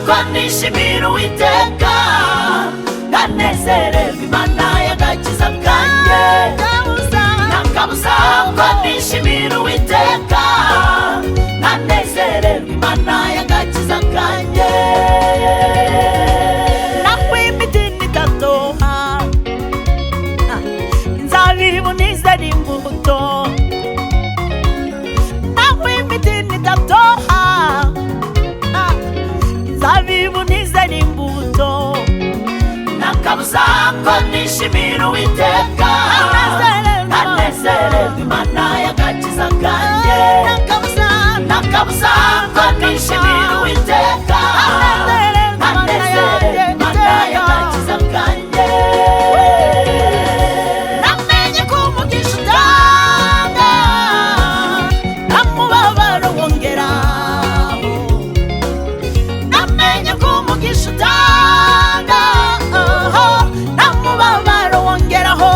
Ko nishimira Uwiteka, nkanezererwa Imana y'agakiza kanjye. Nta kabuza ko nishimira Uwiteka, nkanezererwa Imana y'agakiza kanjye. Naho imitini idatoha, inzabibu ntizere imbuto. Naho imitini idatoha, inzabibu ntizere imbuto. Nta kabuza ko nishimira Uwiteka, nkanezererwa Imana y'agakiza kanjye. Nta kabuza ko nishimira Uwiteka, nkanezererwa Imana y'agakiza kanjye. Namenye ko umugisha utanga nta mubabaro wongeraho. Namenye ko umugisha utanga nta mubabaro wongeraho.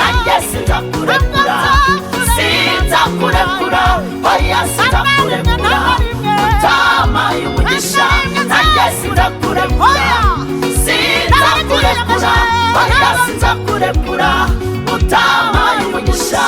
Nanjye sinzakurekura, sinzakurekura, oya sinzakurekura, utamaye umugisha. Nanjye sinzakurekura, sinzakurekura, oya sinzakurekura, utamaye umugisha.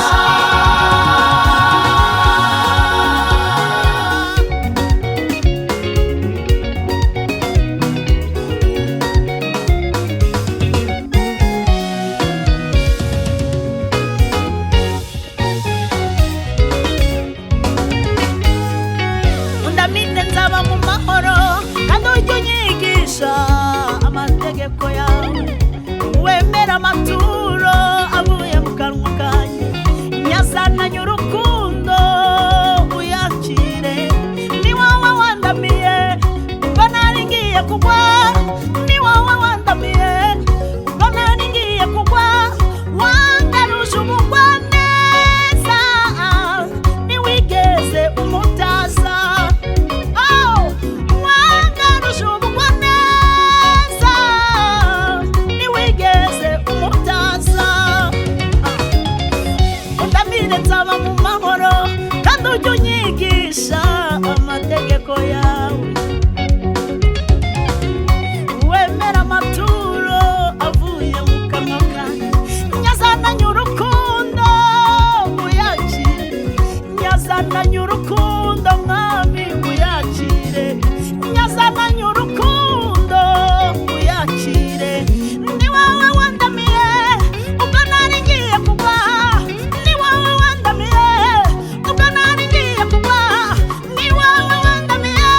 Undaminde nzaba mu mahoro, kandi ujye unyigisha amategeko yawe. Wemera amaturo avuye mu kanwa kanjye, nyazananye urukundo uyakire. Ni wowe wandamiye ubwo nari ngiye kugwa, ni wowe wandamiye ubwo nari ngiye kugwa. Wangaruje umugwa neza, ntiwigeze umutaza. Oh, wangaruje umugwa neza, ntiwigeze umutaza. Undamire nzaba mu mahoro, kandi ujye unyigisha amategeko yawe. Wemera amaturo avuye mu kanwa kanjye, nyazananye urukundo uyakire. Nyazananye urukundo, mwami, uyakire. Nyazananye urukundo uyakire. Ni wowe wandamiye ubwo nari ngiye kugwa, ni wowe wandamiye ubwo nari ngiye kugwa, ni wowe wandamiye.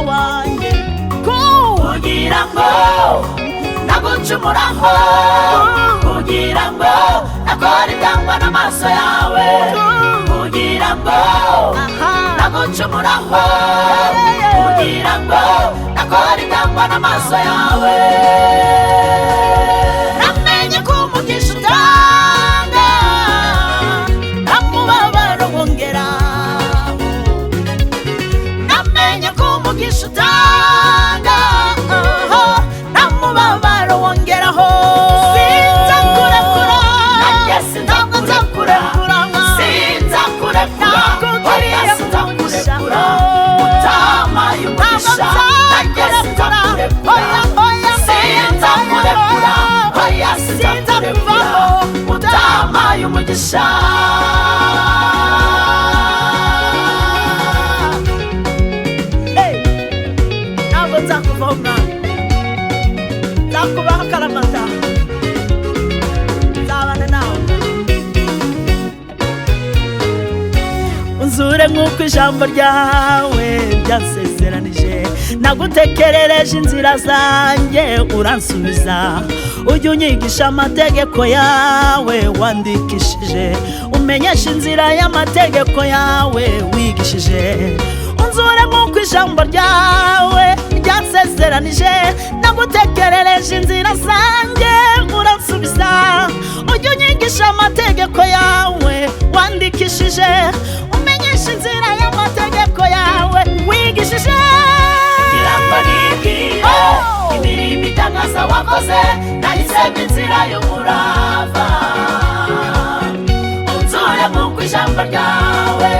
wanjye. Kugira ngo nagucumuraho, kugira ngo nakora ibyangwa n'amaso yawe, kugira ngo nagucumuraho, kugira ngo nakora ibyangwa n'amaso yawe. Namenye ko umugisha utanga nta mubabaro wongera. Namenye ko umugisha utanga nta mubabaro wongeraho. Sinzakurekura. Nanjye sinzakurekura, sinzakurekura, oya sinzakurekura utamaye umugisha. Nanjye sinzakurekura, sinzakurekura, oya sinzakurekura utamaye umugisha. Hey, ntabwo nzakuvaho mwana, nzakubaho akaramata, nzabana nawe. Unzure nk'uko ijambo ryawe ryansezeranije. Nagutekerereje inzira zanjye, uransubiza. Ujye unyigisha amategeko yawe wandikishije, umenyeshe inzira y'amategeko yawe wigishije. Unzure nk'uko ijambo ryawe ryansezeranije. Nagutekerereje inzira zanjye, uransubiza. Ujye unyigisha amategeko yawe wandikishije, umenyeshe inzira y'amategeko yawe wigishije. Kugira ngo nibwire imirimo itangaza wakoze, nahisemo inzira y'umurava. Unzure nk'uko ijambo ryawe